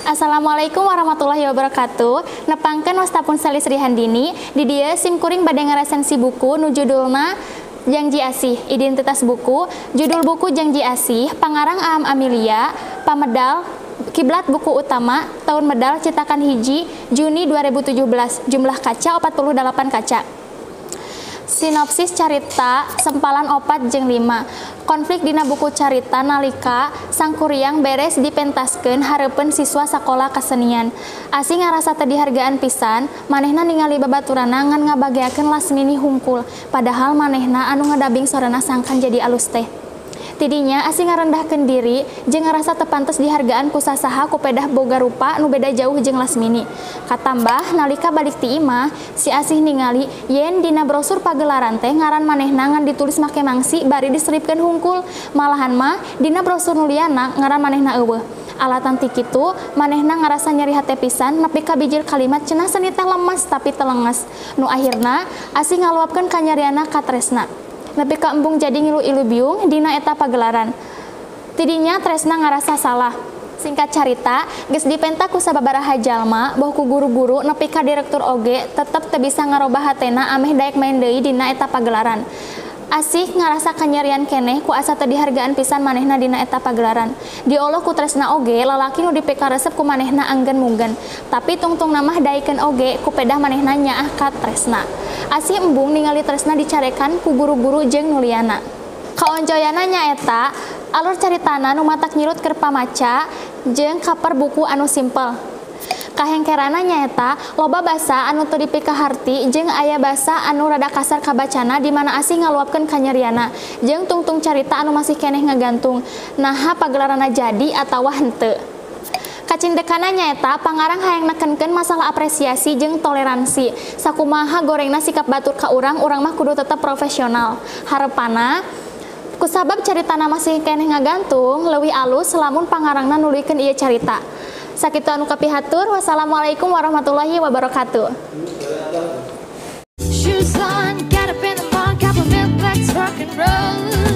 Assalamualaikum warahmatullahi wabarakatuh. Nepangkeun, wasta pun Sali Sri Handini. Di dieu sim kuring bade ngaresensi buku nu judulna Jangji Asih. Identitas buku, judul buku Jangji Asih, pangarang Aam Amilia, pamedal Kiblat Buku Utama, tahun medal cetakan 1 Juni 2017, jumlah kaca 48 kaca. Sinopsis carita sempalan 4 jeung 5. Konflik dina buku carita nalika Sangkuriang beres dipentaskeun hareupeun siswa sakola kesenian. Asih ngarasa teu dihargaan pisan, manehna ningali babaturanna ngan ngabageakeun Lasmini hungkul, padahal manehna anu ngedabing sorana sangkan jadi alus teh. Tidinya Asih ngarendahkeun diri jeung ngarasa teu pantes dihargaan ku sasaha ku pedah boga rupa nu beda jauh jeung Lasmini. Katambah nalika balik ti imah, si Asih ningali yen dina brosur pagelaran teh ngaran manehna ngan ditulis make mangsi bari diselipkeun hungkul. Malahan mah dina brosur nu liana ngaran manehna euweuh. Alatan ti kitu manehna ngarasa nyeri hate pisan nepi ka bijil kalimat cenah seni teh lemes tapi teu lenges. Nu akhirna Asih ngaluapkeun kanyeriana ka Tresna. Nepi ka embung jadi ngilu ilu biung dina eta pagelaran. Tidinya Tresna ngarasa salah. Singkat carita, geus dipenta ku sababaraha jalma, boh ku guru-guru nepi ka direktur oge tetep teu bisa ngarobah hatena ameh daek main deui dina eta pagelaran. Asih ngarasa kanyerian keneh ku asa teu dihargaan pisan manehna dina eta pagelaran. Dioloh ku Tresna oge, lalaki nu dipikaresep ku manehna anggen munggen. Tapi tungtungna mah daekeun oge ku pedah manehna nyaah ka Tresna. Asih embung ningali Tresna dicarekan ku guru-guru jeung nu liana. Kaonjoyanna nyaeta alur caritana nu matak nyirut keur pamaca jeung cover buku anu simpel. Kahengkerana nyaeta loba basa anu teu dipikaharti jeung aya basa anu rada kasar kabacana di mana Asih ngaluapkeun kanyeriana jeung tungtung carita anu masih keneh ngagantung, naha pagelaranna jadi atawa henteu. Kacindekana nyaeta pangarang hayang nekenkeun masalah apresiasi jeung toleransi. Sakumaha gorengna sikap batur ka urang, urang mah kudu tetep profesional. Harepanna, kusabab caritana masih keneh ngagantung, leuwih alus lamun pangarangna nuluykeun ieu carita. Sakitu anu kapihatur. Wassalamualaikum warahmatullahi wabarakatuh. Shoes on, get up in the morning, cup of milk, let's rock and roll.